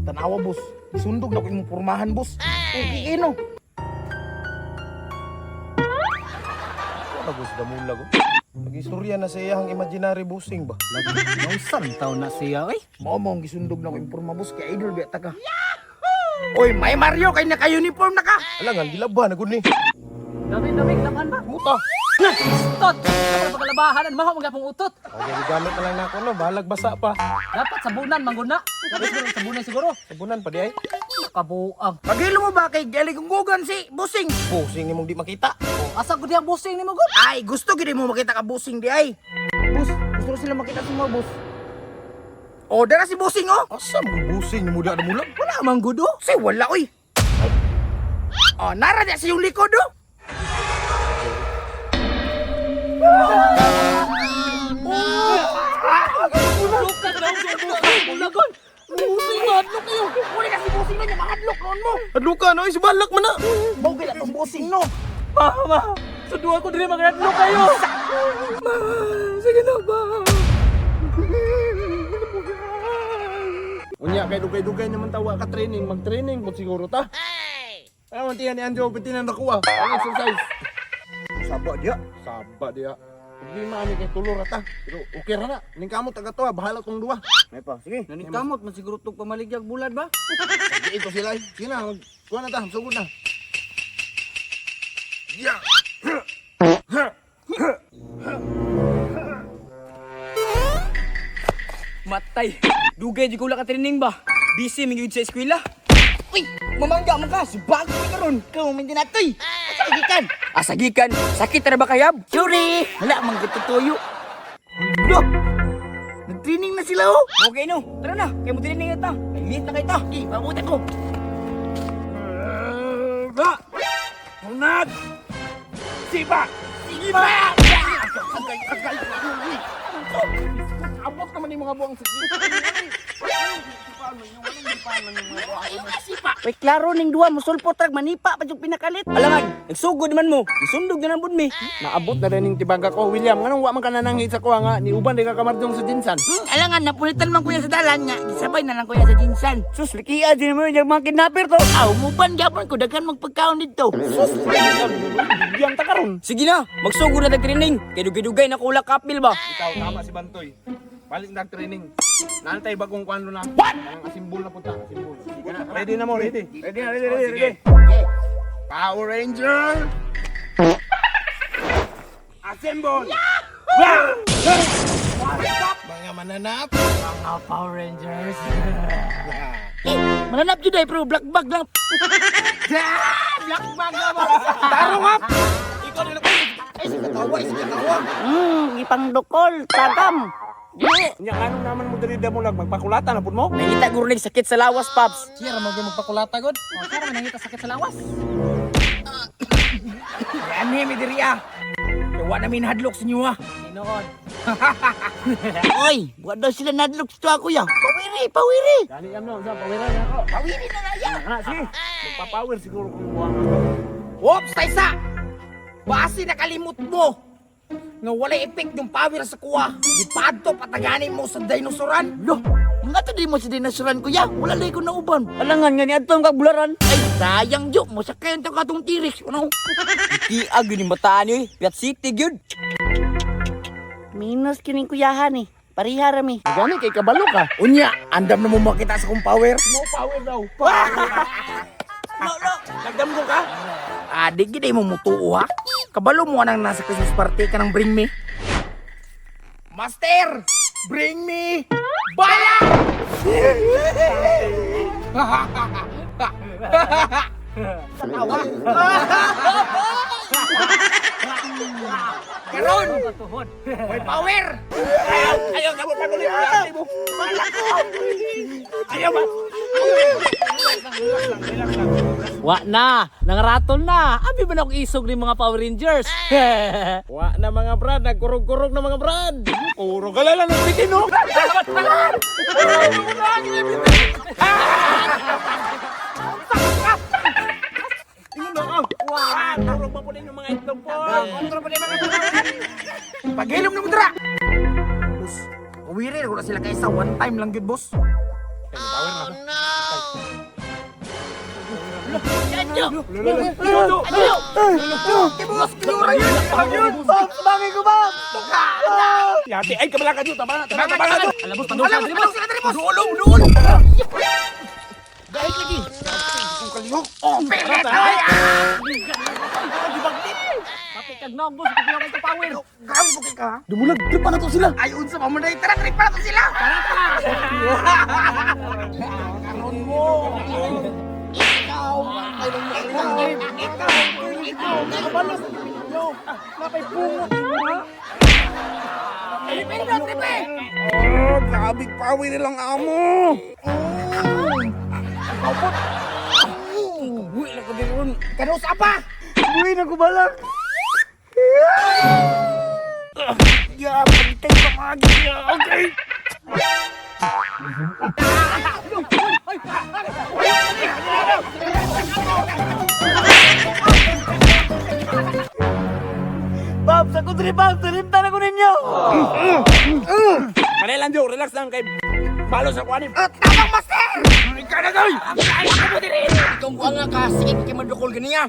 Tanawa, boss. Sundog na ko imong pormahan, boss. Okay no. Wala boss damulag oh. Nag-istorya na sa iyang imaginary busing ba? Nausan taon na siya oy. Mao mao ang gisundog na ko imong porma, boss, kay idol biya ta ka. Oy, may Mario kay naka-uniform na ka. Alangan gilaba na gud ni. Dami-dami laban ba? Muta. Tot! Ako pagalabahan, maho magyapong utot. Okay, gigamit na lang nako no, balag basa pa. Dapat sabunan mangguna. Dapat siguro sabunan siguro. Sabunan pa di ay. Kabuang. Pagilo mo ba kay galigunggugan si Busing? Busing nimong di makita. Asa gud yang busing nimo gud? Ay, gusto gid mo makita ka Busing di ay. Boss, gusto sila makita sa mga boss. Oh, dara si Busing oh. Asa mo busing nimo da damulag? Wala man gud oh. Say wala oy. Oh, nara di sa iyong likod oh. Luka na ang busing bulagon. Busing madlok kayo. Wala kasi Busing no, niya mahadlok noon mo. Adluka no, isibalak man na. Mao gid atong Busing no. Mama, sa duha ko diri magadlok kayo. Ma, sige na ba? Unya kay dugay-dugay naman tawa ka training, mag-training po siguro ta. Ay. Ano man tiyan ni Anjo piti na nakuha. Ang exercise. Saba dia. Saba dia. Problema ani kay tulo ra ta. Pero okay ra na. Ning kamot taga to, bahala tong duwa. May pa, sige. Naningkamot man siguro tog pamaligyag bulad ba? Sige ito sila. Sige na, mag kuha na ta, sugod na. Matay. Dugay jud ko wala ka training ba? Busy man gyud sa eskwela. Uy, mamangga man ka, subag ni karon. Kau man dinatoy. Asa gikan? Asagikan, sakit ra ba kayab? Sorry, wala man gud tutuyo. Hala. Nag-training na sila oh. Okay no, tara na, kay mo training na ta. Ay, late na kay ta. Okay, pabuta ko. Unat! Sipa! Sige ba? Agay, agay. Abot naman yung mga buwang sige. Way klaro ning duwa musulpot rag manipa pa yung pinakalit. Alangan, nagsugod man mo. Gisundog na nambod mi. Naabot na rin yung tibaga ko, William. Nganong wa man ka nananghit sa kuha nga, ni uban di ka kamardong sa jinsan. Alangan napunitan man kuya sa dalan nga, gisabay na lang kuya sa jinsan. Sus, likia din mo yung mga kidnapper to. Aw, muban gyapon ko daghan magpagkaon didto. Bigyan ta karon. Sige na, magsugod na tag training. Kay dugay-dugay na ko wala kapil ba. Ikaw, tama si Bantoy. Balik na training. Naantay bagong kuan na. What? Kanang asimbol na punta, asimbol. Sige na. Ready na mo, ready. Ready na, ready, ready, ready. Power Ranger! Assemble! Mga mananap. Mga Power Rangers. Eh, mananap jud ay pero black bag lang. Tarong up! Ikaw nila ko. Ay, sa katawa, sa katawa. Ipangdukol, tagam. Nya anong naman mo diri damulag magpakulata na pud mo? Nangita guro ning sakit sa lawas, paps. Siya ra man gyud magpakulata god. Oh, sara man nangita sakit sa lawas. Yan mi diri ah. Kay wa na mi nahadlok sa inyo ah. Tinuod. Oy, wa daw sila nadlok sa tuwa kuya. Pawiri, pawiri. Gani yan no, sa pawira na ako. Pawiri na na ya. Na, sige. Magpa-power siguro kung buwang. Whoops, taysa. Basi nakalimot mo. Nga walay effect yung power sa kuha. Gipadto pataganin mo sa dinosauran. Lo, nga to di mo sa dinosauran kuya. Wala lay ko nauban. Alangan nga ni adtong kagbularan. Ay, sayang jo. Masakayan to katong T-Rex. Ano? Likia gyud ni bataan ni, Piat City gyud. Minus kining kuyahan eh. Pariha rami. Gani kay kabalo ka. Unya, andam na mo makita sa kong power. Mo power daw. No, no. Nagdamgo ka? Ah, di gid mo mutuo ha. Kabalo mo anang nasa Christmas party ka nang bring me. Master, bring me bala! Karon, may power. Ayaw, ayaw kamo paguli. Ayaw mo. Ayaw ba? Wa na, nangratol na. Abi man ako isog ni mga Power Rangers. Wa na mga brad, nagkurog-kurog na mga brad. Kurog ka lang ng bitin, no? Ingon na, oh. Wa, kurog pa po ninyo mga itlog po. Paghilom na mo dra. Boss, uwiri ko na sila kaysa one time lang gyud, boss. Power na. Anjo! Anjo! Tibos, kilura yun! Babs, bangin ko, Babs! Yati, ay kabalaka dyo, tama na, tama na, tama na. Alabos, padung Alam, sila diri, boss. padung sila diri, boss! Duolong, duol! Dahil lagi! Kung kalihok! Oh, pilit! Ay, ah! Kapit kag nog, boss. Kuya ko power. Grabe po ka, ha? Dumulag, trip pa na to sila. Ay, unsa pa man day. Tara, trip pa na to sila! Tara, tara! Karon mo! Ikaw! Ikaw! Ikaw! Ikaw! Kabalos! Napay pungot mo, ha? Tripe na, tripe! Oh, grabe power nilang amo. Uy, lang ko diri ron. Kanusa pa! Buhi na ko balak. Ya, pagtay pa mga gya. Okay. Babs, ako diri, Babs. Salimtan ako ninyo. Manay lang dyo, relax lang kay balo sa kuwanin. Tamang master! Ikaw na goy! Ay, ako mo diri! Ikaw ang nga ka, sige kay madukol ganiya.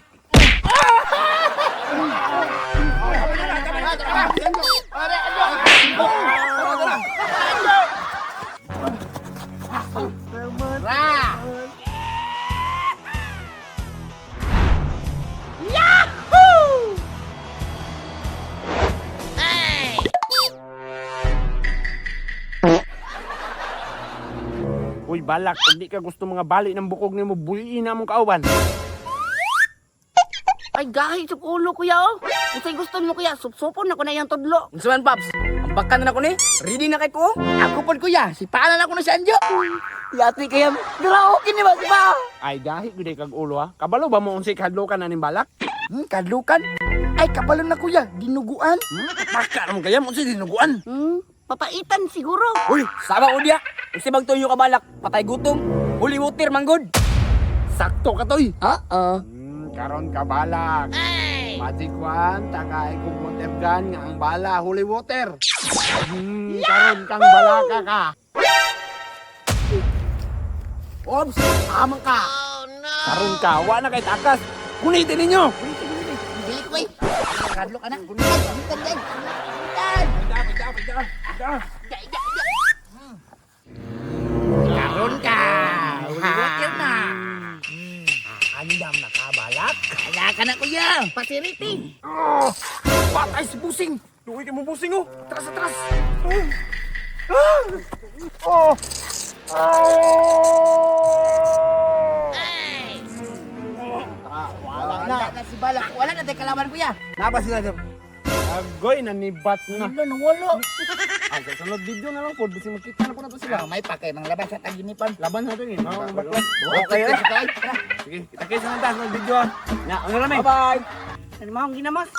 Uy, balak, hindi ka gusto mga bali ng bukog nimo, buliin na mong kauban. Ay, gahi sa ulo, kuya, oh. Unsay gusto mo, kuya? Supsupon ako na iyang tudlo. Unsa man, Paps? Ang bakan na ko ni. Ready na kay ko. Ako pod kuya, si paanan ako na si Anjo. Yati kaya, dira okay ni ba, si ba? Ay, gahi gud kag ulo ha. Kabalo ba mo unsay kahadlokan na ning balak? Kadlukan. Ay, kabalo na kuya, dinuguan. Baka naman kaya mo unsay dinuguan. Papaitan siguro. Uy, sama ko diya. Unsa bang tuyo ka balak? Patay gutom. Holy water manggod. Sakto ka toy. Oo. Karon ka balak. Magic wand, tagay kong water gun nga ang bala, holy water. Karon kang balaka ka. Ops, amang ka. Karon ka, wa na kay takas. Gunitin ninyo. Dili ko eh. Kadlo ka na. Ay, pamitan day. Pamitan. Pida, pida, pida. Ida, ida, ida. Karon ka. Holy water na. Andam na ka balak. Kaya ka na kuya. Pasiriti. Patay si Busing. Luwi kay mo Busing oh. Atras, atras. Wala na si Balak. Wala na tayo kalaban kuya. Napa sila sir? Agoy, nanibat na. Wala na wala. Ay, sa sunod video na lang po. Bising magkita na po na to sila. May pa kay mga labas sa taginipan. Laban na to eh. Mga bakla. Okay, eh. Sige, kita kayo sa sunod video ah. Na, ano na Bye-bye. Ano mo akong ginamas?